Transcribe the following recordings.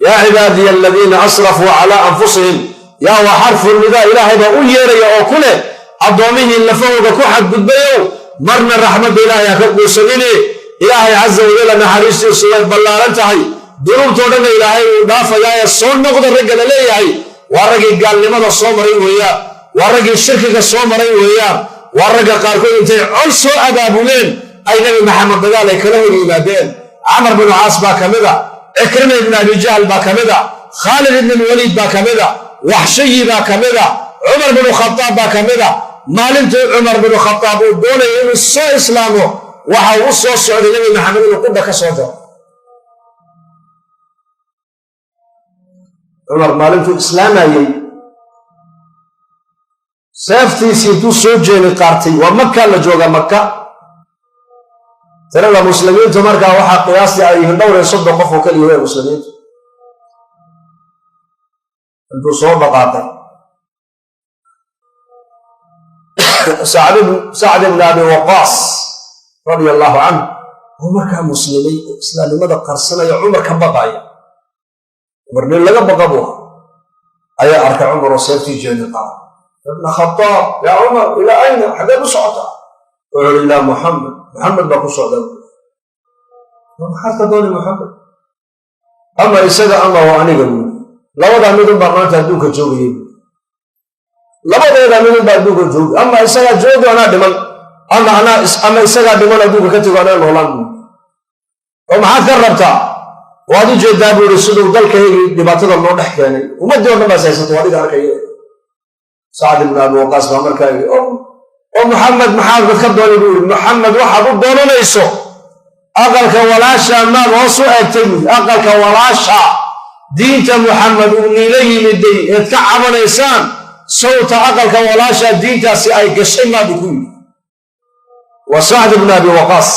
Yaa cibaadiya aladiina asrafuu calaa anfusihim, yaa waa xarfu nidaa. Ilaahay baa u yeeraya oo ku leh addoomihii lafahooda ku xadgudbayow, marna raxmadda Ilaahay ha ka quusanine. Ilaahay casa wajalla naxariistiisu way ballaaran tahay, dunuubtoo dhanna Ilaahay uu dhaafayaa ee soo noqda. Ragga la leeyahay waa raggii gaalnimada soo maray weeyaan, waa raggii shirkiga soo maray weeyaan, waa ragga qaarkood intay col soo abaabuleen ay Nebi Maxamed dagaal ay kala hor yimaadeen. Camar binu Caas baa ka mid a, Cikrima ibn Abi Jahl baa ka mid a, Khaalid ibn Alwaliid baa ka mid a, Waxshayi baa ka mid a, Cumar binu Khadaab baa ka mid a. Maalintuu Cumar binu Khadaab uu doonaya inuu soo islaamo, waxa uu u soo socday Nebi Maxamed inuu qudha ka soo jaro. Cumar maalintuu islaamayey seeftiisii intuu soo jeeni qaartay, waa Makaa la joogaa. Maka tirada muslimiintu markaa waxaa qiyaastii ay yihiin 34 qof oo keliya way muslimiintu. Intuu soo dhaqaaqay Sacd ibn Abi Waqaas radia allahu canh oo markaa muslimay oo islaamnimada qarsanaya, Cumar ka baqaya, Cumar nin laga baqa buu ahaa, ayaa arkay Cumar oo seeftii jeeni qaada. Ibna Khadaab, yaa Cumar, ilaa ayna? Xaggeed u socotaa? Wuxuu uri, ilaa Muxamed, Muxamed baa ku socda. Maxaad ka dooni Muxamed? Ama isaga ama waa aniga buuri, labadaa midun baa maanta adduunka joogayay buuri, labadeeda midun baa adduunka joogay. Ama isagaa joogo anaa dhiman, ama anaa ama isagaa dhiman adduunka ka tego anaa noolaan buuri. Oo maxaad ka rabtaa? Waad u jeedaa buu yidhi siduu dalkaygii dhibaatada noo dhex keenay, ummaddii o dhan baas haysato, adiga arkaya. Sacd ibn Abi Waqaas baa markaa yidhi, oo Muxamed maxaad dad ka doonay? Buu yidhi. Muxamed waxaad u doonanayso, aqalka walaasha maad hoos u eegtay? Buuri, aqalka walaasha diinta Muxamed uu niila yimiday eed ka cabanaysaan, sawta aqalka walaasha diintaasi ay gashay maadu ku yidhi. Waa Sacd ibn Abi Waqaas.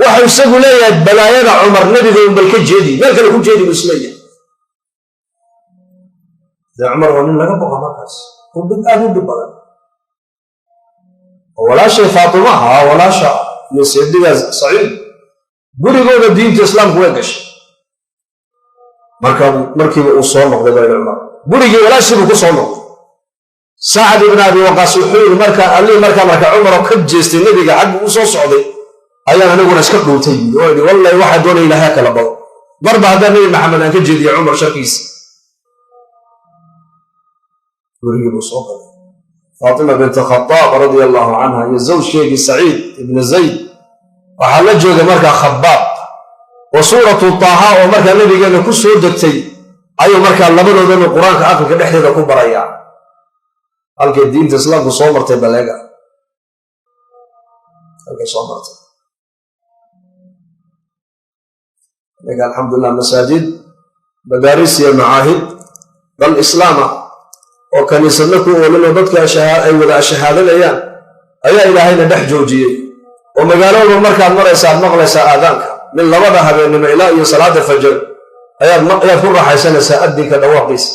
Waxuu isagu leeyahay balaayada Cumar nebiga un bal ka jeedi, meel kale ku jeedi buu isleeyahay. Dee Cumar waa nin laga boqo markaas oo mid aad u dhib badan. Oo walaashay Faatima ahaa, walaasha iyo seediga Saciid, gurigooda diinta islaamku way gashay. Marka markiiba uu soo noqday baa Cumar gurigii walaashii buu ku soo noqday. Sacd ibn Abi Waqaas wuxuu yidhi, markaa allihii markaan arkay Cumar oo ka jeestay nebiga xaggu u soo socday, ayaan aniguna iska dhuuntay buuri, oo yidhi, wallahi waxaa doonaya Ilaahay kala bado, marba haddaan Nebi Maxamed aan ka jeediyo Cumar sharkiisa. Gurigii buu soo galay. Faatima bint Khadaab radia allahu canha iyo zawjkeegii Saciid ibna Zayd, waxaa la joogay markaa Khabaab, oo suuratu Taaha oo markaa nabigeena ku soo degtay ayuu markaa labadoodanu qur-aanka aqalka dhexdeeda ku barayaa. Halkay diinta islaamku soo martay baleega, halkay soo martay. Inaga alxamdulilah masaajid, madaaris iyo macaahid dal islaama oo kaniisadna ku oolinoo dadka ay wada ashahaadanayaan ayaa Ilaahayna dhex joojiyey, oo magaalooba markaad maraysa aad maqlaysaa aadaanka min 2da habeennimo ilaa iyo salaada fajar ayaad ku raaxaysanaysaa addinka dhawaaqiisa.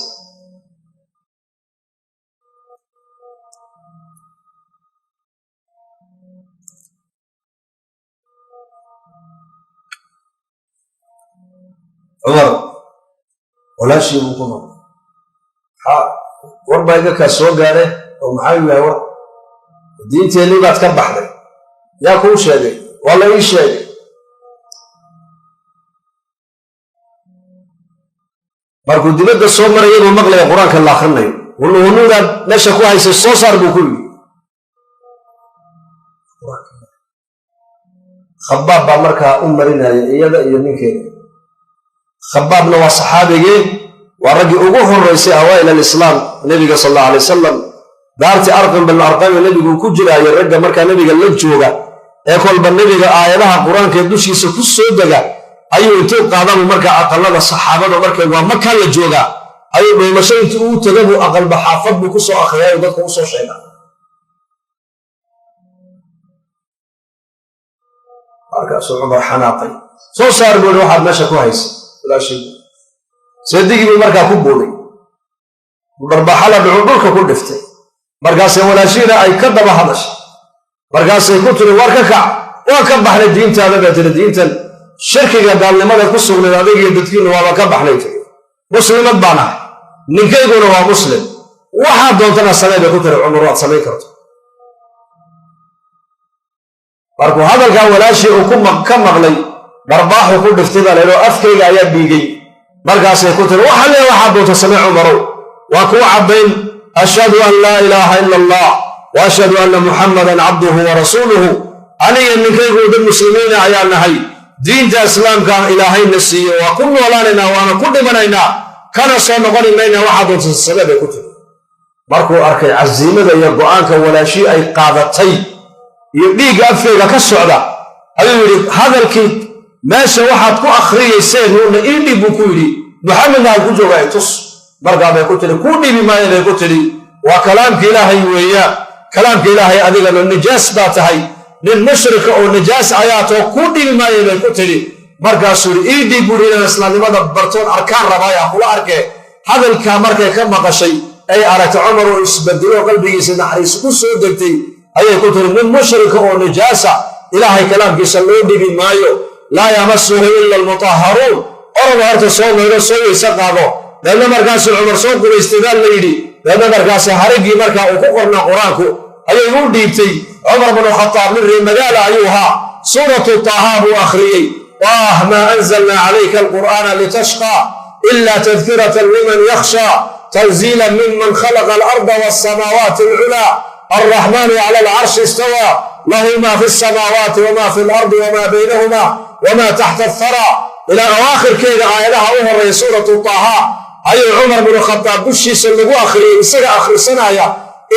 Cumar walaashii buu ku noqday. War baa iga kaa soo gaare oo maxaa yahay war? Diinteennii baad ka baxday. Yaa kuu sheegay? Waa la ii sheegay. Markuu dibadda soo maraya buu maqlaya qur-aanka la akrinayo. Hunuhunuudaad meesha ku haysay soo saar buu ku yidhi. Khabaab baa markaa u marinaya iyada iyo ninkeeda. Khabaabna waa saxaabigii, waa raggii ugu horeysay awaa'il alislaam. Nebiga sal allahu alay wasalam daartii Arqam bin Arqami nebigu ku jiraayo, ragga markaa nebiga la jooga ee kolba nebiga aayadaha qur-aanka ee dushiisa ku soo dega ayuu intuu qaadabu markaa aqalada saxaabada, markay waa Makaa la joogaa, ayuu dhuumasho intuu uu taga buu aqalba xaafad buu ku soo akhriyaayo dadka u soo sheegaa. Markaasuu Cumar xanaaqay. Soo saar buu yidhi waxaad meesha ku haysa walaashii. Seedigii buu markaa ku buuday, dharbaaxa la dhucu dhulka ku dhiftay. Markaasay walaashiina ay ka daba hadashay, markaasay ku tiri, war ka kac, waan ka baxnay diintaada bay tiri, diintan shirkiga gaalnimada ku sugnayd adigiyo dadkiinu waaba ka baxnay tiri. Muslimad baan ahay, ninkayguna waa muslim. Waxaad doontana samee, bay ku tiri Cumar, waad samayn karto. Markuu hadalkaa walaashii uu ka maqlay, dharbaaxu ku dhiftay baa laydhi oo afkayga ayaa dhiigay. Markaasay ku tiri, waxa lee waxaad doonto samee Cumarow, waa kuu caddayn, ashhadu an laa ilaaha ila allah wa ashhadu anna muxammadan cabduhu wa rasuuluhu. Aniga ninkaygu dad muslimiina ayaa nahay, diinta islaamka ilaahayna siiyo, waa ku noolaanaynaa waana ku dhimanaynaa, kana soo noqoni maynaa, waxaad doonto samee, bay ku tiri. Markuu arkay casiimada iyo go'aanka walaashii ay qaadatay iyo dhiigga afkayga ka socda, ayuu yidhi, hadalkii meesha waxaad ku akhriyayseen uuna ii dhib, buu ku yidhi, Muxamedna ha ku jooga i tus. Markaa bay ku tidhi, kuu dhibi maayo, bay ku tidhi, waa kalaamka Ilaahay weeyaan, kalaamka Ilaahay adigana nijaas baa tahay, nin mushrika oo nijaas ayaa too, kuu dhibi maayo, bay ku tidhi. Markaasuu yidhi, ii dhiib, buuri, inaan islaamnimada bartoon arkaan rabaaya kula arkee. Hadalkaa markay ka maqashay, ay aragtay Cumar oo isbedelo, qalbigiisa naxariis ku soo degtay, ayay ku tiri, nin mushrika oo nijaasa Ilaahay kalaamkiisa loo dhibi maayo, laa yamasuhu ila almutahharuun. Orada horta soo mayro, soo weyse qaado. Deedna markaasuu Cumar soo qubaystay baa la yidhi. Deedna markaasi hariggii markaa uu ku qornaa Qur-aanku ayay u dhiibtay. Cumar bnu Khataab nin reer magaala ayuu ahaa. Suuratu Taahaa buu akhriyey: taah maa anzalnaa calayka alqur'aana litashqaa ila tadkiratan liman yakhshaa, tanziila miman khalaqa alarda walsamaawaati alculaa, alraxmaanu cala alcarshi istawaa, lahu ma fi samaawaati wama fi alardi wama baynahuma wama taxta athara, ilaa awaakhirkeeda aayadaha u horeeya suuratu Taaha ayuu Cumar bnu Khataab dushiisa lagu akhriyey, isaga akhrisanaya,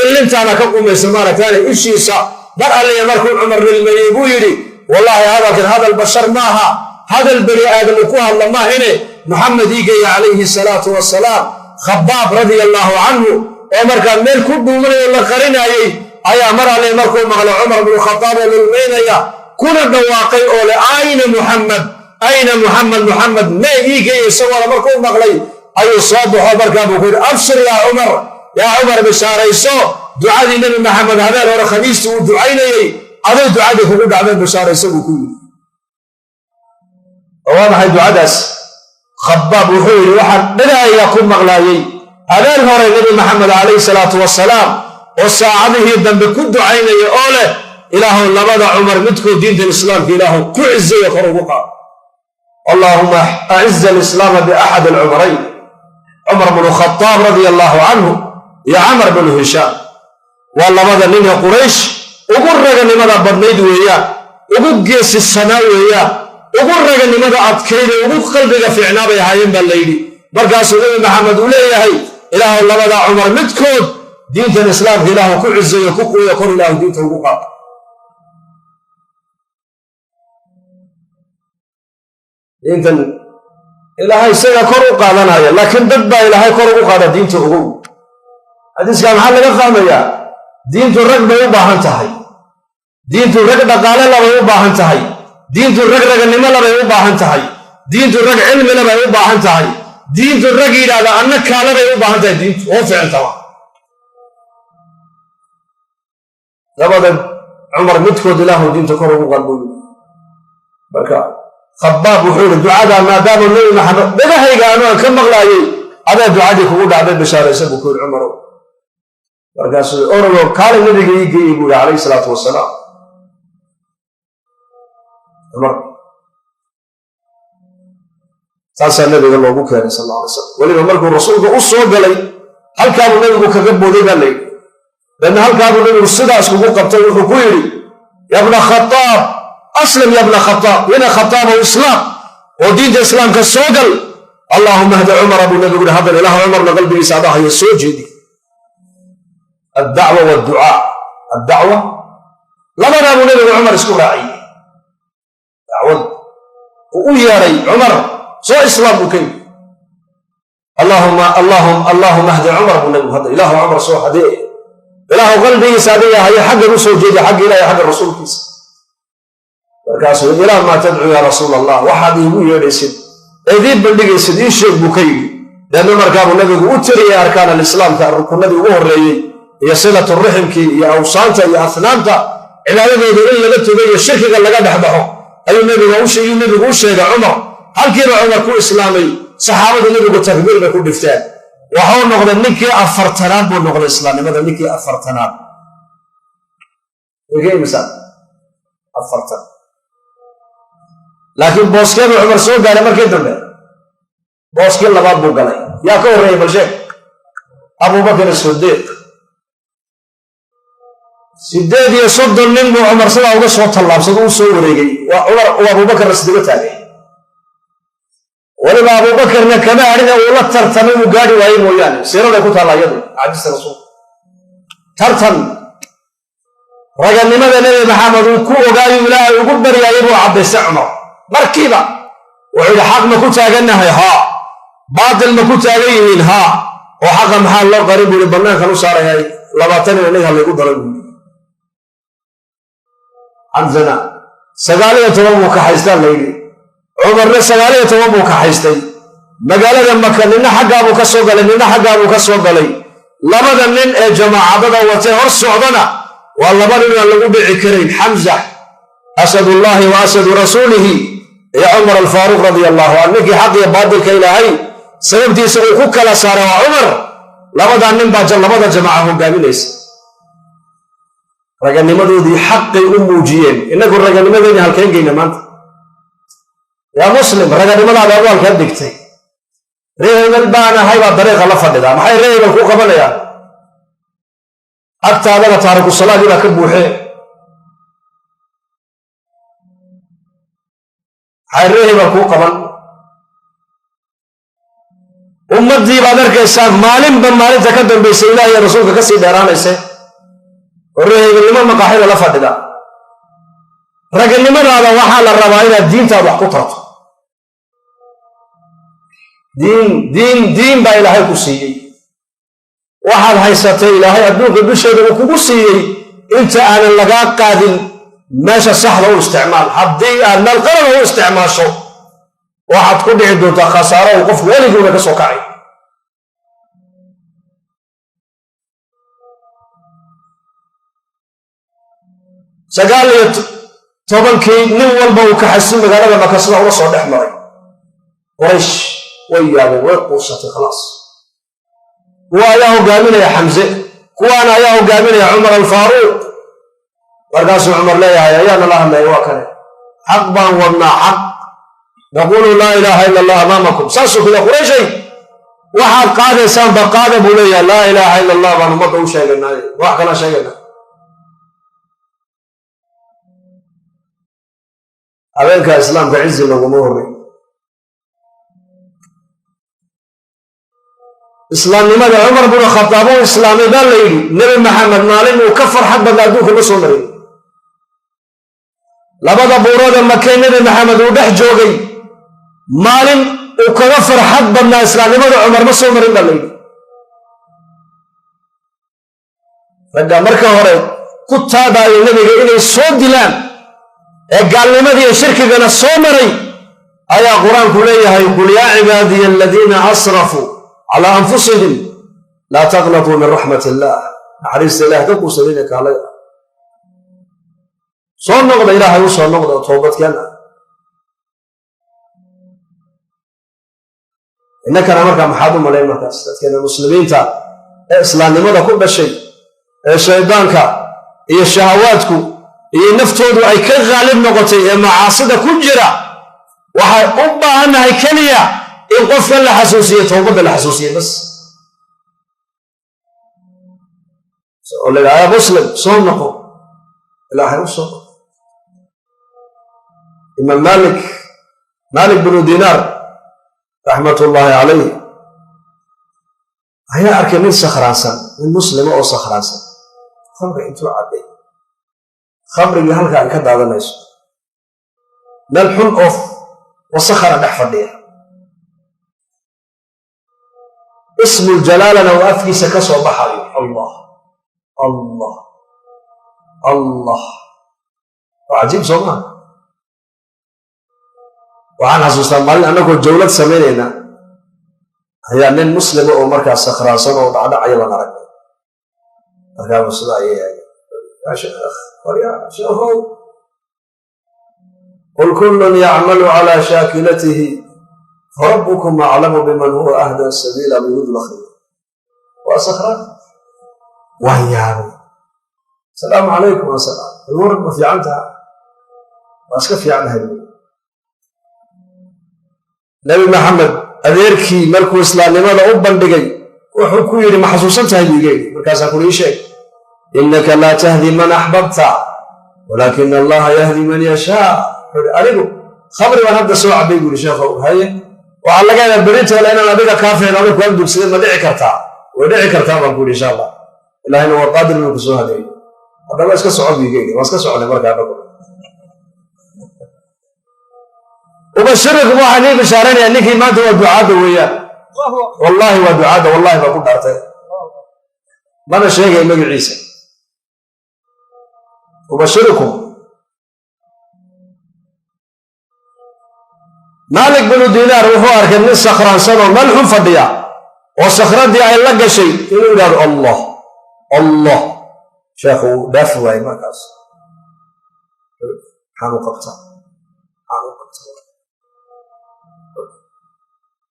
ilintaana ka qumaysa maaragtaane ishiisa. Mar alliya markuu Cumar lilmeeyey buu yidhi, wallaahi hadalkan hadal bashar maaha, hadal bani aadamu ku hadla maahine, Muxamed iigaya calayhi salaatu wasalaam. Khabaab radia allaahu canhu oo markaa meel ku dhuumanayo la qarinaayey ayaa mar alle markuu maqlay Cumar bnu Khataab oo lilmaynaya, kuna dhawaaqay oo le, ayna Muxamed, ayna Muxamed, Muxamed mee, iigaya, isagoona markuu maqlay ayuu soo baxo. Markaa buu ku yidhi, abshir yaa Cumar, yaa Cumar, bishaarayso, ducadii Nebi Maxamed habeen hore khamiistii uu ducaynayey aday ducadii kugu dhacdeen, bishaarayso, buu ku yidhi. Oo waa maxay ducadaas? Khabaab wuxuu yidhi, waxaan dhagahayga ku maqlaayey habeen hore Nebi Maxamed calayhi salaatu wasalaam oo saacadihii dambe ku ducaynaya oo leh, ilaahow labada Cumar midkood diintan islaamka ilaahow ku cizayo, kor ugu qaado, allaahuma aciza alislaama biaxad alcumarayn, Cumar bnu Khataab radia allaahu canhu iyo Camar bnu Hishaam. Waa labada nin ee Quraysh ugu raganimada badnayd weeyaan, ugu geesisanaa weeyaan, ugu raganimada adkayd ee ugu qalbiga fiicnaa bay ahaayeen, baa la yidhi. Markaasuu Nebi Maxamed uu leeyahay, ilaahow labada Cumar midkood diintan islaamka ilaahu ku cizayo, ku quuyo, kor ilaahu diinta ugu qaado. Diintan Ilaahay isaga kor u qaadanaya, laakiin dad baa Ilaahay kor ugu qaada diinta ugu. Xadiiskaa maxaa laga fahmayaa? Diintu rag bay u baahan tahay, diintu rag dhaqaale labay u baahan tahay, diintu rag raganimo labay u baahan tahay, diintu rag cilmi labay u baahan tahay, diintu rag yidhaahda anna kaalabay u baahan tahay. Diintu oo ficiltama labada Cumar midkood ilaahu diinta kor ugu qaad buu yidhi. Marka Khabaab wuxuu yidhi, ducadaa maadaama Nebi Maxamed dhagahayga anu aan ka maqlaayey adaa ducadii kugu dhacday, bishaaraysa, buu ku yidhi Cumarow. Markaasuu orogo kaale nabiga ii geeyey, buu yihi calayhi salaatu wasalaam. Cumar saasaa nabiga loogu keenay sal alla alay slam. Weliba markuu rasuulka u soo galay, halkaabuu nabigu kaga booday baa layidhi. Deedna halkaabuu nabigu sidaas kugu qabtay, wuxuu ku yidhi, ya bna Khataab aslim, ya bna Khataab, ina Khataabow islaam oo diinta islaamka soo gal. Allaahuma hdi Cumara, buu nabigu yihi. Haddan ilaah Cumarna qalbigiisa adahayo soo jeedi. Addacwa wdducaa, addacwa labadaa buu nabigu Cumar isku raaciyey. Dacwad uu u yeedhay Cumar, soo islaam buu ka yidhi. Allaahuma hdi Cumar, buu nabigu hadda, ilaahu Cumar soo hadee, ilaahu qalbigiisa adiga hayo, xaggan u soo jeedi, xagga Ilahi, xagga rasuulkiisa. Markaasuu, ilaa maa tadcuu yaa rasuul allah, waxaad iigu yeedhaysid eed ii bandhigaysid ii sheeg, buu ka yidhi. Deedna markaabuu nabigu u tiriyey arkaan alislaamka, rukunadii ugu horreeyey, iyo silatu raximkii iyo awsaanta iyo asnaamta cibaadadooda in laga togo iyo shirkiga laga dhexbaxo ayuu nabigu u sheegay Cumar. Halkiiba Cumar ku islaamay. Saxaabada nebigu takbiir bay ku dhifteen. Waxuu noqday ninkii 40aad buu noqday islaamnimada, ninkii 40aad. 40. Laakiin booskeebuu Cumar soo gaaray markii dambe, booskii labaad buu galay. Yaa ka horreeyey? Bal sheeg. Abubakar Asidiiq. 38 nin buu Cumar sidaa uga soo tallaabsado, u soo wareegay. Waa Cumar uu Abubakar isdaba taagay. Weliba Abuubakarna kama hadhina, uu la tartamay, uu gaadhi waayey mooyaane. Siiraday ku taalla iyadu, axaadiista rasuulka. Tartan raganimada Nebi Maxamed uu ku ogaayu Ilaahay ugu baryaayay buu caddaystay Cumar. Markiiba wuxuu yidhi: xaq ma ku taagannahay? Haa. Baatil ma ku taagan yihiin? Haa. Oo xaqa maxaa loo qarin buu yihi? Bannaankan u saarayaa, 20 aniga laygu daray buu yidhi. Xamsana 19 buu kaxaystaa layidhi, Cumarna 19 buu kaxaystay. Magaalada Maka nina xaggaabuu ka soo galay, nina xaggaabuu ka soo galay. Labada nin ee jamaacadada watay hor socdana waa laba nin aan lagu dhici karayn: Xamza asadullaahi wa asadu rasuulihi iyo Cumar Alfaaruuq radia allahu canhu. Ninkii xaq iyo baatilka Ilaahay sababtiisa uu ku kala saaray waa Cumar. Labadaa nin baa labada jamaaca hogaaminaysa. Raganimadoodii xaqay u muujiyeen. Innagu raganimadeeni halkeen geyna maanta? Yaa muslim, raganimadaada adu halkeen dhigtay? Ree hebel baan ahay baa dariiqa la fadhidaa. Maxay ree hebel ku qabanayaan? Agtaadana taariku salaadii baa ka buuxee. Maxay ree hebel kuu qaban? Ummaddii baad arkaysaa maalinba maalinta ka dambaysa Ilaah iyo rasuulka kasii dheeraanaysa, oo ree hebelnimo maqaaxida la fadhida. Raganimadaada waxaa la rabaa inaad diintaada wax ku tarto. Diin, diin, diin baa Ilaahay ku siiyey. Waxaad haysatay Ilaahay adduunka dusheeda uu kugu siiyey, inta aanan lagaa qaadin meesha saxda u isticmaal. Haddii aad meel qalada u isticmaasho, waxaad ku dhici doontaa khasaaro uu qofku weliguuna ka soo kacay. 19kii nin walba uu kaxaysi magaalada Maka sida uga soo dhex maray. Quraysh way yaabeen, way quusatay, khalaas. Kuwa ayaa hogaaminaya Xamse, kuwaana ayaa hogaaminaya Cumar Alfaaruuq. Markaasuu Cumar leeyahay: ayaa nala hadlaya? Waa kane, xaq baan wadnaa, xaq. Naquulu laa ilaaha ila allah amaamakum. Saasuu kuda: Qurayshay, waxaad qaadaysaan ba qaada buu leeyahay. Laa ilaaha ila allah baan ummadda u sheegaynaaye, wax kalaa sheegaynaa? Habeenka islaamka cizi laguma horrey. Islaamnimada Cumar binu Khataab uu islaamay baa la yidhi, Nebi Maxamed maalin uu ka farxad badna adduunka ma soo maray. Labada buurooda Makee Nebi Maxamed uu dhex joogay, maalin uu kaga farxad badnaa islaamnimada Cumar ma soo marin baa la yidhi. Ragga marka hore ku taabaayo nebiga inay soo dilaan ee gaalnimadii iyo shirkigana soo maray ayaa Qur-aanku leeyahay: qul yaa cibaadiya aladiina asrafuu calaa anfusihim laa taqnatuu min raxmat illaah. Naxariista Ilaah ka quusadayna kaalay, soo noqda, Ilaahay u soo noqda oo toobadkeena. Innakana markaa maxaad u malayn markaas dadkeena muslimiinta ee islaamnimada ku dhashay, ee shaydaanka iyo shahawaadku iyo naftoodu ay ka qaalib noqotay, ee macaasida ku jira? Waxay u baahannahay keliya in qofkan la xasuusiyo towbadda, la xasuusiye bas, oo la yidhaha: muslim, soo noqo, Ilaahay u soo noqo. Imaam Malik, Malik binu Dinaar raxmatullaahi calayh, ayaa arkay nin sakhraansan, nin muslima oo sakhraansan, khamri intuu cabbay khamrigii halka ay ka daadanayso, meel xun oo wasakhana dhex fadhiya. Ismuljalaalana uu afkiisa ka soo baxayo: Allah, Allah, Allah. Waa cajiib, soo maa? Waxaan xasuustaa maalin annagoo jawlad samaynayna ayaa nin muslima oo markaas sakhraansan oo dhacdhacaya baan aragnay. Markaabuu sidaa ayay: yaa sheekh, waryaa sheekhow, qul kullun yacmalu calaa shaakilatihi. Farabbukum aclamu biman huwa ahdaa sabiila buu dul akhriyay. Waa sakraan, waan yaabay. Asalaamu calaykum. Asalaam, warad, ma fiican taha? Waa iska fiicannahay. Nabi Maxamed adeerkii markuu islaamnimada u bandhigay, wuxuu ku yidhi, "Ma xasuusan tahay?" buu iga yidhi. Markaasaa kuli, "Ii sheeg." "Innaka laa tahdi man axbabta, walaakina Allaha yahdi man yashaa." Wuxuu ihi, "Anigu khamri baan hadda soo cabay," buu yidhi. "Sheekhow, haye, waxaa laga yaabaa beritoole inaan adiga kaa fiicnaado, kuwaan dugsaday, ma dhici kartaa?" "Way dhici kartaa," baan ku yidhi. "Insha Allah, Ilaahayna waa qaadir inuu ku soo hadeeyo. Haddaba iska soco," buu iga yidhi. Waan iska soconay. Markaa anagu ubashirikum, waxaan ii bishaaraynayaa ninkii maanta waa ducaadda weeyaan, wallaahi waa ducaadda, wallahi baa ku dhaartay, mana sheegay magaciisa. Ubashirukum, Maalik binu Dinaar wuxuu arkay nin sakhraansan oo meel xun fadhiya oo sakhradii ay la gashay inuu yidhahdo "Allah, Allah". Sheekhu uu dhaafi waayey. Markaas maxaan u qabtaa? Maxaan u qabtaa?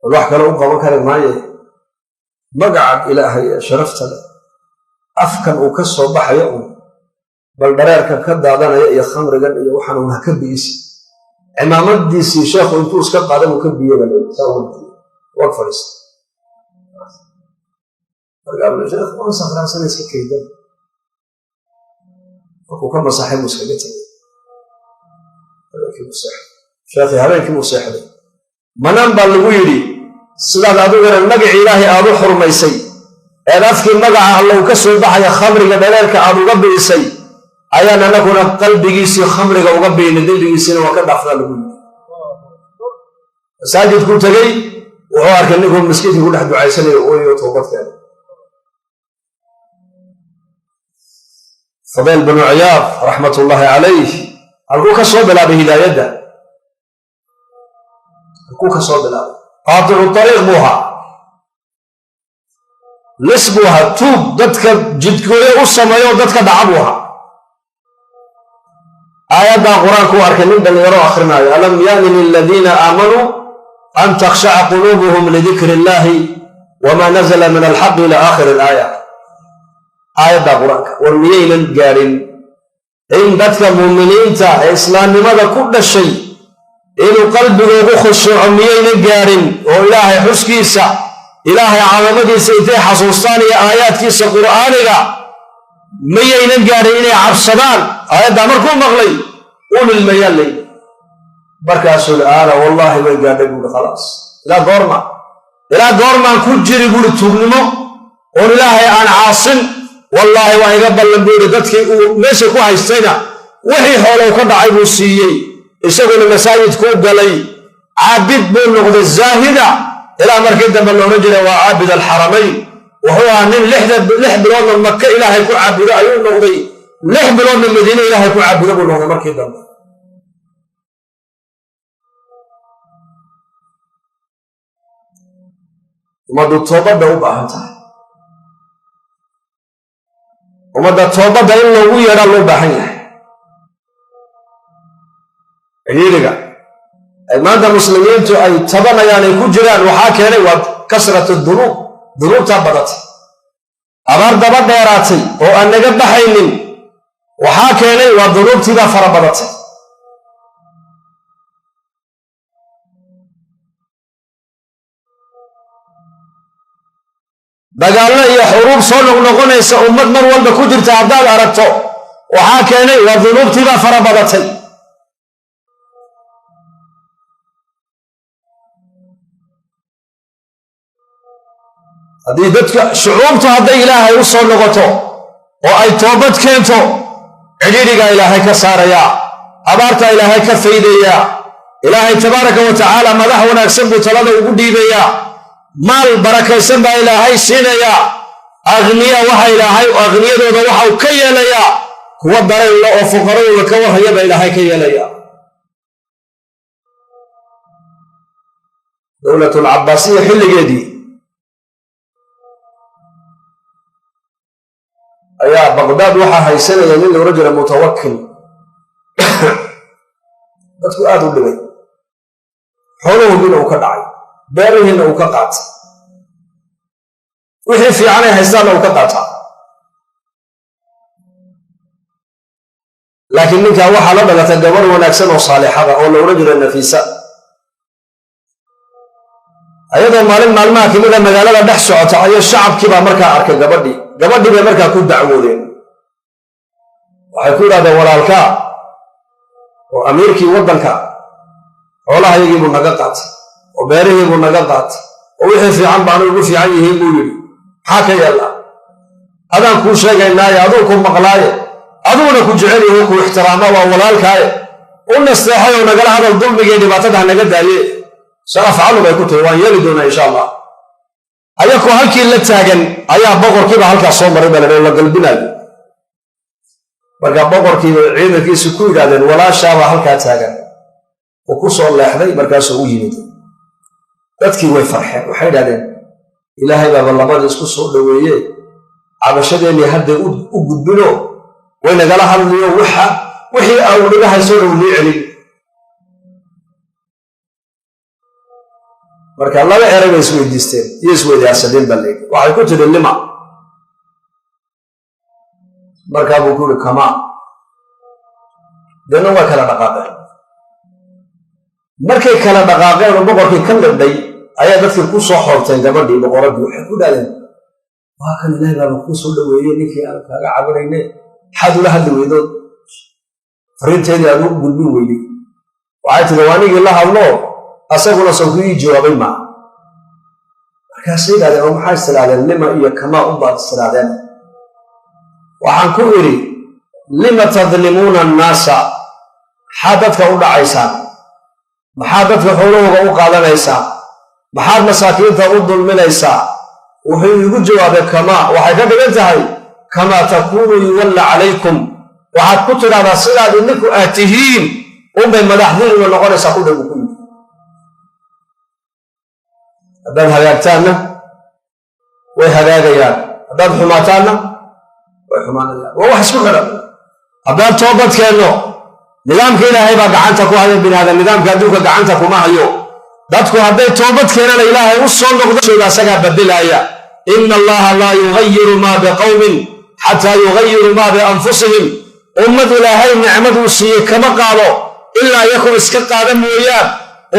Bal wax kale u qaban kari maaye, magacan Ilaahay ee sharafta leh afkan uu ka soo baxayo uun, bal dhareerkan ka daadanaya iyo khamrigan iyo waxaan uun ha ka bi'isi. Cimaamadiisii sheekhu intuu iska qaaday uu ka biyey baa leeyahay, saa ugu biyey, wag fadhiista. Markaa buu, "Sheekh, waan sakhraansan, iska kaydan." Markuu ka masaxay buu iskaga tegay. Habeenkii buu seexday sheekhii, habeenkii buu seexday. Manaan baa lagu yidhi, "Sidaad adiguna magacii Ilaahay aad u xurmaysay eed afkii magaca Alla uu ka soo baxaya khamriga dhaleelka aad uga bi'isay, ayaan anaguna qalbigiisii khamriga uga biinay, dembigiisiina waa ka dhaafnaa," lagu yidhi. Masaajidkuu tegey, wuxuu arkay ninkuu maskiidka ku dhex ducaysanayo, ooyo, toobad keenay. Fadayl binu Ciyaad raxmatullaahi calayh halkuu ka soo bilaabay hidaayadda? Halkuu ka soo bilaabay? Qaaticu ariiq buu ahaa, lis buu ahaa, tuug dadka jidkooyo u sameeyo, dadka dhaca buu ahaa. Aayaddaa Qur-aanku u arkay nin dhallinyaro akrinaayo: "Alam yaani liladiina aamanuu an takhshaca quluubuhum lidikri illahi wma nazla min alxaqi ila aakhiri alaaya. Aayaddaa Qur-aanka, war miyaynan gaadhin in dadka muuminiinta ee islaamnimada ku dhashay inuu qalbigoogu khushuuco? Miyaynan gaadhin oo Ilaahay xuskiisa, Ilaahay cadamadiisa intay xasuustaan iyo aayaadkiisa Qur'aaniga, miyaynan gaadhin inay cabsadaan? Aayaddaa markuu maqlay u lilmayaa layidhi. Markaasuu aana, "Wallaahi way gaadhay," buuhi. "Khalaas, ilaa goorma, ilaa goormaan ku jiri," buuhi, "tuugnimo oon Ilaahay aan caasin? Wallaahi waa iga ballan," buu yidhi. Dadkii uu meesha ku haystayna wixii xoolow ka dhacay buu siiyey, isaguna masaajidkuu galay, caabid buu noqday, zaahida, ilaa markii dambe la odhan jiray waa caabid alxaramayn. Wuxuu ahaa nin 6 biloodna Maka Ilaahay ku caabudo ayuu noqday, 6 biloodna Madiine Ilaahay ku caabudo buu noqday markii dambe. Ummaddu toobadda u baahan tahay, ummadda toobadda in loogu yeedhaa loo baahan yahay. Cidhiidhiga ay maanta muslimiintu ay tabanayaan, ay ku jiraan, waxaa keenay waa kasratu dunuub, dunuubtaa badatay. Abaar daba dheeraatay oo aan naga baxaynin waxaa keenay waa dunuubtiibaa fara badatay. Dagaallo iyo xuruub soo noqnoqonaysa ummad mar walba ku jirta haddaad aragto, waxaa keenay waa dunuubtiibaa fara badatay. Haddii dadka shucuubtu hadday Ilaahay u soo noqoto oo ay toobad keento, cidhiidhigaa Ilaahay ka saarayaa, abaartaa Ilaahay ka faydayaa, Ilaahay tabaaraka wa tacaala madax wanaagsan buu talada ugu dhiibayaa, maal barakaysan baa Ilaahay siinayaa, akhniya waxa Ilaahay akhniyadooda waxau ka yeelayaa kuwa dareenla oo fuqaradooda ka warhaya baa Ilaahay ka yeelayaa. Dowlatulcabaasiya xilligeedii ayaa Baqdaad waxaa haysanaya nin la odhan jira Mutawakil. Dadku aad u dhibay, xoolahoodiina uu ka dhacay. Beerihiinna uu ka qaata, wixii fiicanay haystaanna uu ka qaataa. Laakiin ninkaa waxaa la dhalatay gabarh wanaagsan oo saalixada oo la odhan jiray Nafiisa. Ayadoo maalin maalmaha kamida magaalada dhex socota ayaa shacabkiibaa markaa arkay gabadhii. Gabadhii bay markaa ku dacwoodeen, waxay ku yidhahdeen walaalkaa oo amiirkii waddanka xoolahayagiibuu naga qaatay oo beerihiibuu naga qaatay oo wixii fiican baanu ugu fiican yihiin buu yidhi. Maxaa ka yeellaa? Adaan kuu sheegaynaaye, aduu ku maqlaaye, aduuna ku jecel yahu, ku ixtiraama, waa walaalkaaye, u nasteexay oo nagala hadal dulmigii dhibaatada ha naga daaye. Sa afcalu bay ku tiri, waan yeeli doonaa insha Allah. Ayakoo halkii la taagan ayaa boqorkiiba halkaas soo maray baa la galbinaayo. Marka boqorkiiba ciidankiisu ku yidhahdeen walaashaabaa halkaa taagan. Uu ku soo leexday, markaasuu u yimid. Dadkii way farxeen, waxay idhahdeen Ilaahay baaba labadii isku soo dhoweeye, cabashadeennii hadday u gudbino way nagala hadliyo, waxa wixii au naga hayso dhow nii celin. Marka laba eray bay isweydiisteen iyo isweydaarsadeen baa layidhi. Waxay ku tiri lima, markaa buu ku yidhi kamaa. Deedna way kala dhaqaaqeen. Markay kala dhaqaaqeen oo boqorkii ka libdhay ayaa dadkii ku soo xoorteen gabadhii boqoraddii. Waxay ku dhahdeen waa kan Ilaahay baaba kuu soo dhoweeyey ninkii aan kaaga cabanayne, maxaad ula hadli weydood fariinteedii aad u gudbin weyday? Waxay tiri waa anigii la hadlo, asaguna sow ku ii jawaabay maa. Markaasay yidhahdeen oo maxaa istiraadeen? Lima iyo kamaa unbaad istiraadeen. Waxaan ku idhi lima tadlimuuna annaasa, maxaad dadka u dhacaysaan? Maxaad dadka xoolahooga u qaadanaysaa? Maxaad masaakiinta u dulminaysaa? Wuxuu iigu jawaabay kamaa. Waxay ka dhigan tahay kamaa takuunu yuwalla calaykum. Waxaad ku tidhahdaa sidaad idinku aad tihiin unbay madaxdiinuna noqonaysaa ku dhagu ku yidhi. Haddaad hagaagtaanna way hagaagayaan, haddaad xumaataanna way xumaanayaan. Waa wax isku xidhan. Haddaan toobad keenno, nidaamka Ilaahay baa gacanta ku haya binaadam, nidaamka adduunka gacanta kuma hayo. Dadku hadday toobad keenana Ilaahay u soo noqdo, asagaa bedelaaya. Ina Allaha laa yugayiru maa biqawmin xataa yugayiru maa bianfusihim. Ummad Ilaahay nicmaduu siiyey kama qaado ilaa iyakoo iska qaada mooyaan.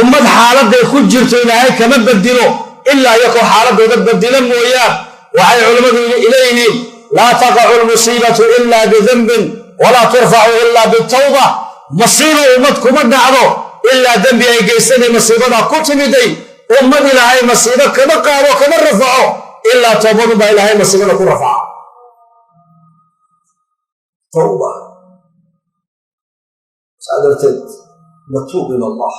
Ummad xaaladday ku jirto Ilaahay kama bedilo ilaa iyakoo xaaladooda bedilo mooyaan. Waxay culimmadu leeyihiin laa taqacu almusiibatu ila bidanbin walaa turfacu ila bitawba. Masiiba ummad kuma dhacdo ilaa dembi ay geysanay masiibadaa ku timiday. Ummad Ilaahay masiibo kama qaado, kama rafaco, ilaa toobadunbaa Ilaahay masiibada ku rafaca. Tawba. Saa darteed natuub ila Allah,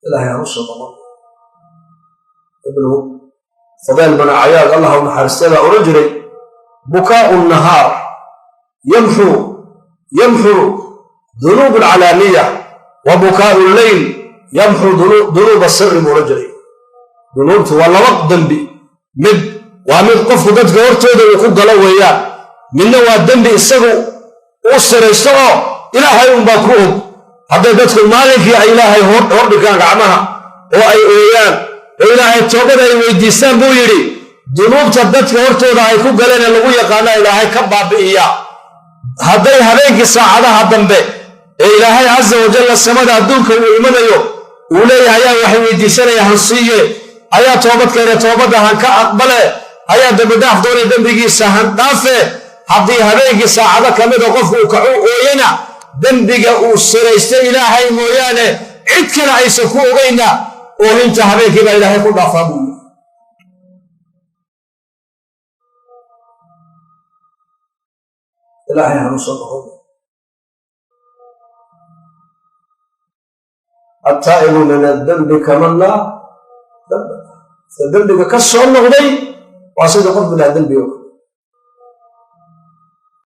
Ilahay aan u soo noqon. Ibnu Fadayl bnu Cayaad, Allah u naxariistay, baa odhan jiray bukaa'u nahaar yamxu dunuub alcalaaniya wa bukaa'u lleyl yamxu dunuub asirri buu odhan jiray. Dunuubtu waa laba dembi, mid waa mid qofku dadka hortooda uu ku galo weeyaan, midna waa dembi isagu uu siraysto oo Ilaahay unbaa ku og. Hadday dadku maalinkii ay Ilaahay hordhigaan gacmaha oo ay ooyaan oo Ilaahay toobada ay weydiistaan, buu yidhi, dunuubta dadka hortooda ay ku galeen ee lagu yaqaana Ilaahay ka baabi'iya. Hadday habeenkii saacadaha dambe ee Ilaahay casa wajalla samada adduunka uu imanayo uu leeyahay ayaa waxay weydiisanaya hansiiye, ayaa toobad keene toobadda han ka aqbale, ayaa dembidhaaf doonay dembigiisa han dhaafe, haddii habeenkii saacado ka mida qofku uu kacu ooyana, dembiga uu siraystay Ilaahay mooyaane cid kale aysan ku ogayna, oohinta habeenkii baa Ilaahay ku dhaafaa buu yidhi. Ilaahay hanu soo noqon. Attaa'ibu min adembi kaman laa damba. Dembiga ka soo noqday waa sida qof bilaa dembi oo kale.